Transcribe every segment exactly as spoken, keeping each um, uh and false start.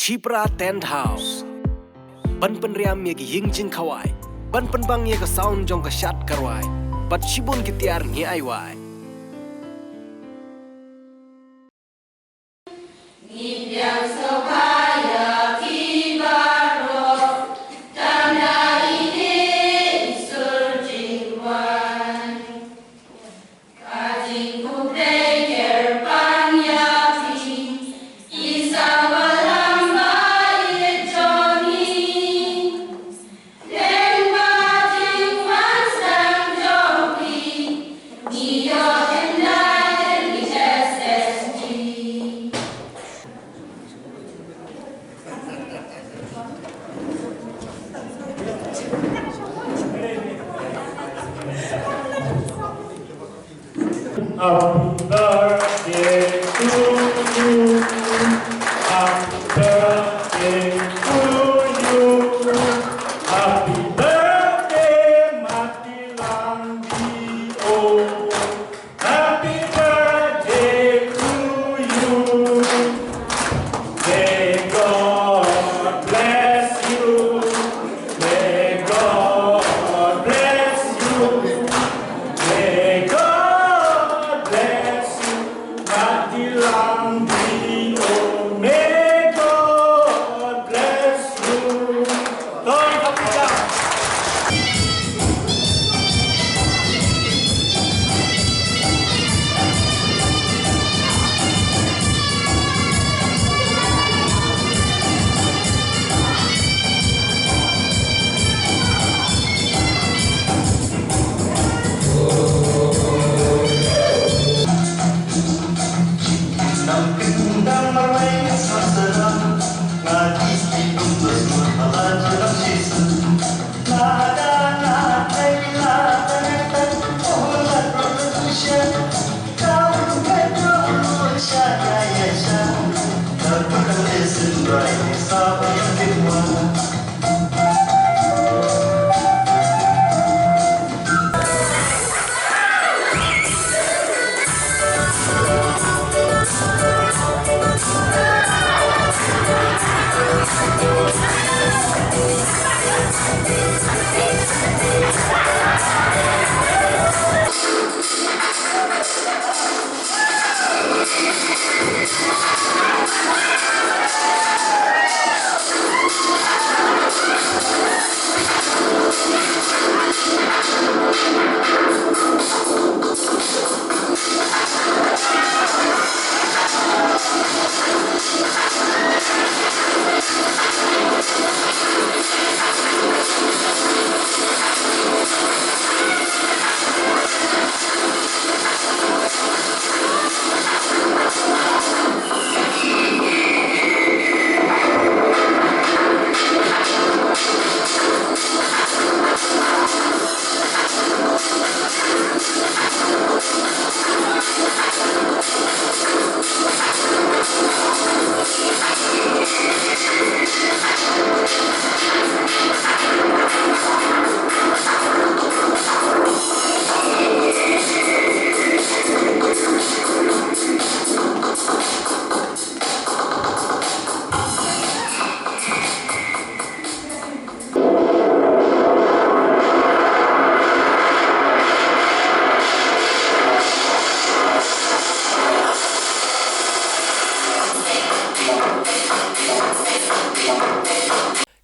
Shipra Tent House. Ban pynriam ïa ki ïing jingkhawai, ban pynbang ïa ka sound jong ka shad ka rwai, bad shibun ki tiar ngi ai wai. Happy birthday to you. Happy birthday to you. Happy birthday, Mati Langdi. Oh, happy birthday to you. May God bless you. May God bless you. May God bless you. Mati Langdi, oh, may God bless you. Toi, happy birthday.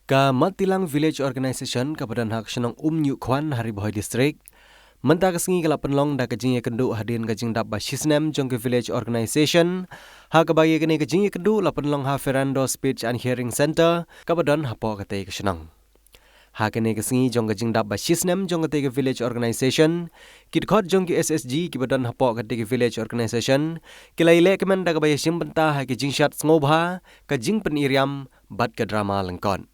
Ka Matilang Village Organization kaba don ha ka shnong Umñiuhkhwan ha Ri Bhoi District, mynta ka sngi ka la pynlong da ka jingïakynduh hadien ka jingdap ba shisnem jong ka Village Organization, ha kaba ïa kane ka jingïakynduh la pynlong ha Ferando Speech and Hearing Center kaba don hapoh katei ka shnong. Ha kane ka sngi jong ka jingdap ba shisnem jong katei ka Village Organization, ki dkhot jong ki S S G kiba don hapoh katei ka Village Organization ki la ïalehkmen da kaba ïashim bynta ha ka jingshad sngewbha, ka jingpyniaid bad ka drama lyngkot.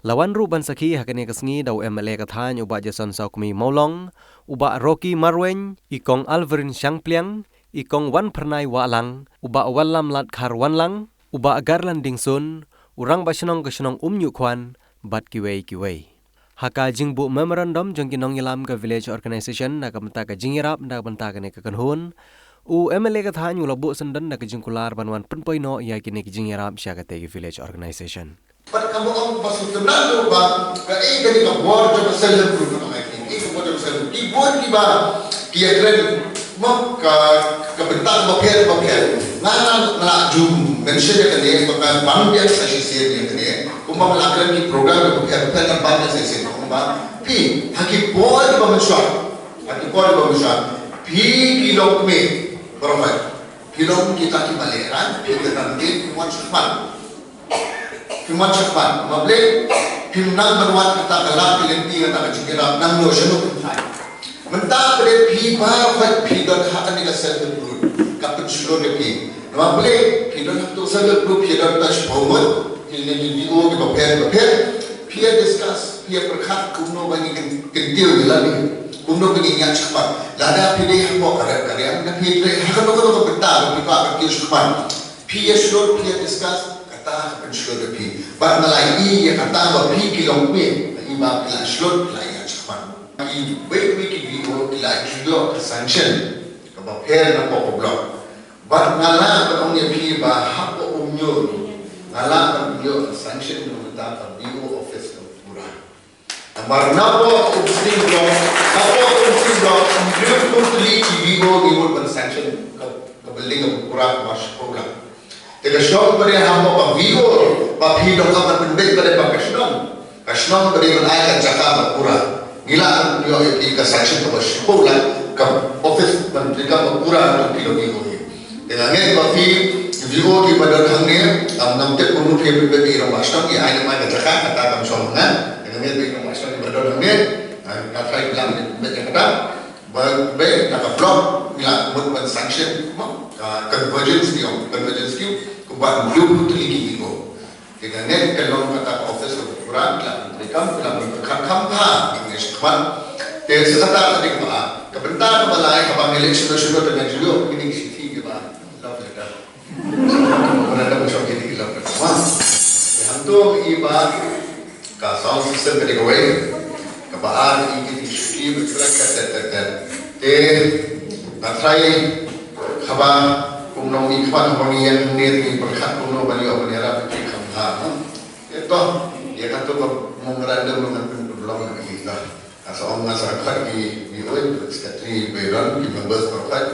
La wan ruh ban sakhi ha kane ka sngi da u M L A ka thaiñ u Bah Jason Sawkmie Mawlong, u Bah Rocky Marwein, i Kong Alverin Shangpliang, i Kong Wanphyrnai Wahlang, u Bah Wallamlat Kharwanlang, u Bah Garland Dingsun, u Rangbah Shnong ka shnong Umñiuhkhwan, bad kiwei kiwei. Ha ka jingbuh memorandum jong ki nongïalam ka Village Organization na ka bynta ka jingïarap na ka bynta kane ka kynhun, U M L A ka thaiñ u la buh syndon da ka jingkular ban wan pynpoi noh ïa kine ki jingïarap sha katei ka village organization. Bad ka mut ong ba shu tynat ruh ba kaei kane ka bor jong ka self help group, ka ong ai kane ka bor jong ka self help group, ki bun kiba ki ïakren ma ka, ka bynta ba pher ba pher. Nga nga la ju mention ïa kane ba ka ban biang sa shisien ïa kane. Kumba nga la kren ki program ba pher ba pher, ka ban biang sa shisien kumba phi ha ki por ba mynshuwa, ha ki por ba mynshuwa phi ki longkmie baroh, phi long kita kiba lehrain, phi kynran, phi wan shakhmat. Phim wan shakhmat, ma Blei, phim nang ban wad kata ka lad ka lynti, kata ka jingïarap, nangno shano phin phai. Mynta pat phi baroh phi don ha kane ka self help group, ka pynshlur ïa phi. Ma Blei, phi don ha ka self help group, phi don tang shiphew ngut, phi ne phi V O kiba pher ba pher, phi ïa discuss, phi ïa pyrkhat kumno ban ïa kyn-, kyntiew ïa lade, kumno ban ïa ñiad shakhmat. Lada phi dei hapoh ka rep ka riang, lada phi dei ha kano kano ka bynta, phi kwah kyntiew shakhmat. Phi ïa shlur, phi ïa discuss, kata ka pynshlur ïa phi. Bad nga la ïohi ïa kata ba phi ki longkmie, ïa ba phi la shlur, phi la ïa shakhmat. Iwei iwei ki V O ki la ïoh ka sanction kaba pher napoh ka block. Bad nga lah ban ong ïa phi ba hapoh Umñiuh, nga lah ban ïoh ka sanction na ka bynta ka V O office ka pura. Namar napoh Umsning block, napoh Umsning block, hynriew phew tylli ki V O ngi mut ban sanction ka, ka building ka pura, ka mar shiphew lak. Te ka shnong ba dei hapoh ka V O, ba phi donkam ban pynbeit ba dei ba ka shnong, ka shnong ba dei ban ai ka jaka ba pura. Ngi lah ban ïoh ïa phi ka sanction kaba shiphew lak, ka office ban treikam ba pura, ka phi V O hi. Te nga ngeit ba phi V O kiba don hangne, ngam, ngam tip kumno phi pynbeit ïa i rangbah shnong, ïa ai lem ai ka jaka, kata kam shong ha nga. Te nga ngeit ba i rangbah shnong kiba don hangne, nga try blam ïa pynbeit ïa kata. Ba pynbeit na ka block, ngi la mut ban sanction, mo, ka convergence scheme, convergence scheme, kumba hynriew phew tylli ki V O. Te nga ngeit ka long kata ka office ka pura, ngi la pyntrei kam, ngi la pyntrei kam, kam pha, ngi ngeit shakhmat. Te sa kata ka dei kaba, ka bynta kaba lai, kaba ngi leit shano shano te ngi ju ïoh kine ki shithi kiba love letter. Kaba ngi dang shong kine ki love letter. Te hangto i ba ka sound system ka dei kawei, kaba ar i kine ki shithi ba kyrpad ka tet tet tet. Te nga try haba kumno ngi khmat, haba ngi ïeng hangne ngi pyrkhat kumno ban ïoh ban ïarap ïa ki kham bha, no? Ïa to, ïa kato ka memorandum ba ngan pynlong ïa ki ta. Nga sa ong, nga sa khot ki V O, secretary Byron, ki members baroh khot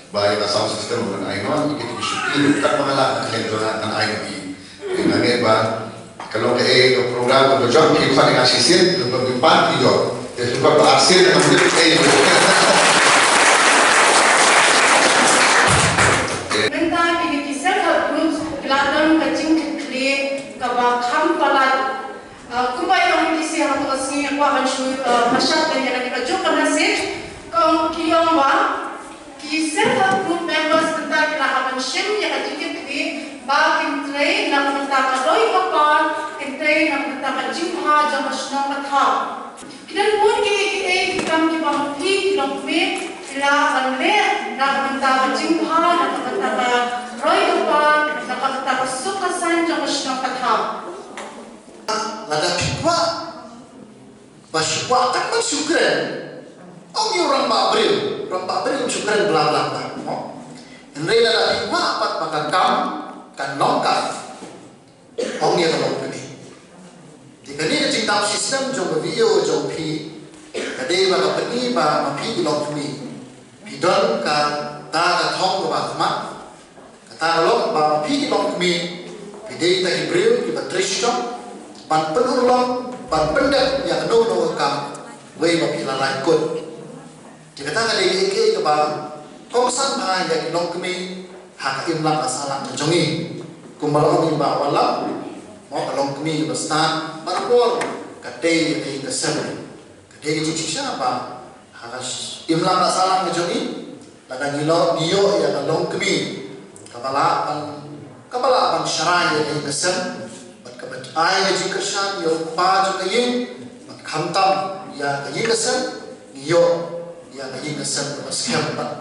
ba ïa ka sound system ngan ai noh, ïa ki, ki shuti, kat ma nga lah, ka khlem jong nga ngan ai noh ïa ki. Nga ngeit ba ka long kaei ka program kaba jong phi khot ïa nga shisien, lada phi pan phi ïoh. Te phi khot ba arsien, nga ngeit kaei. Mynta kine ki self help groups ki la don ka jingkitkhlieh kaba kham palat. Ah, kumba ïa ong ki sha hato ka sngi, nga kwah ban shu, ah, pynshai ïa kane ka juk ka message. Ka ong, ki ong ba ki self help group members mynta ki la hap ban shim ïa ka jingkitkhlieh ba kin trei na ka bynta ka roi ka par, kin trei na ka bynta ka jingbha jong ka shnong ka thaw. Ki don bun kiei kiei ki kam kiba ma phi ki longkmie phi lah ban leh na ka bynta ka jingbha, na ka bynta ka roi ka par, na ka bynta ka suk ka saiñ jong ka shnong ka thaw. Lada phi kwah ba shu kwah kat ban shu kren, ym ïa u rangbah briew, rangbah briew shu kren bla bla bla, mo. Hynrei lada phi kwah pat ba ka kam kan long kat, ong ïa ka longkmie. Te kane ka jingdap shisnem jong ka V O jong phi ka dei ba ka pyni ba ma phi ki longkmie phi don kata ka thong kaba khmat. Kata ka long ba ma phi ki longkmie phi dei kita ki briew kiba trei shitom ban pynurlong, ban pyndep ïa kano kano ka kam wei ba phi la rai kut. Te kata ka dei kaei kaei kaba kongsan bha ïa ki longkmie ha ka imlang ka sahlang ka jong ngi. Kumba la ong i Bah Wanlam, mo, ka longkmie kaba stad barabor ka dei ka ïing ka sem. Ka dei ka jingshisha ba ha ka imlang ka sahlang ka jong ngi, lada ngi ïoh ïa ka longkmie kaba lah ban, kaba lah ban sharai ïa ka ïing ka sem bad kaba ai ka jingkyrshan ïa u kpa jong ka ïing, bad khamtam ïa ka ïing ka sem, ngi ïoh ïa ka ïing ka sem kaba skhem bad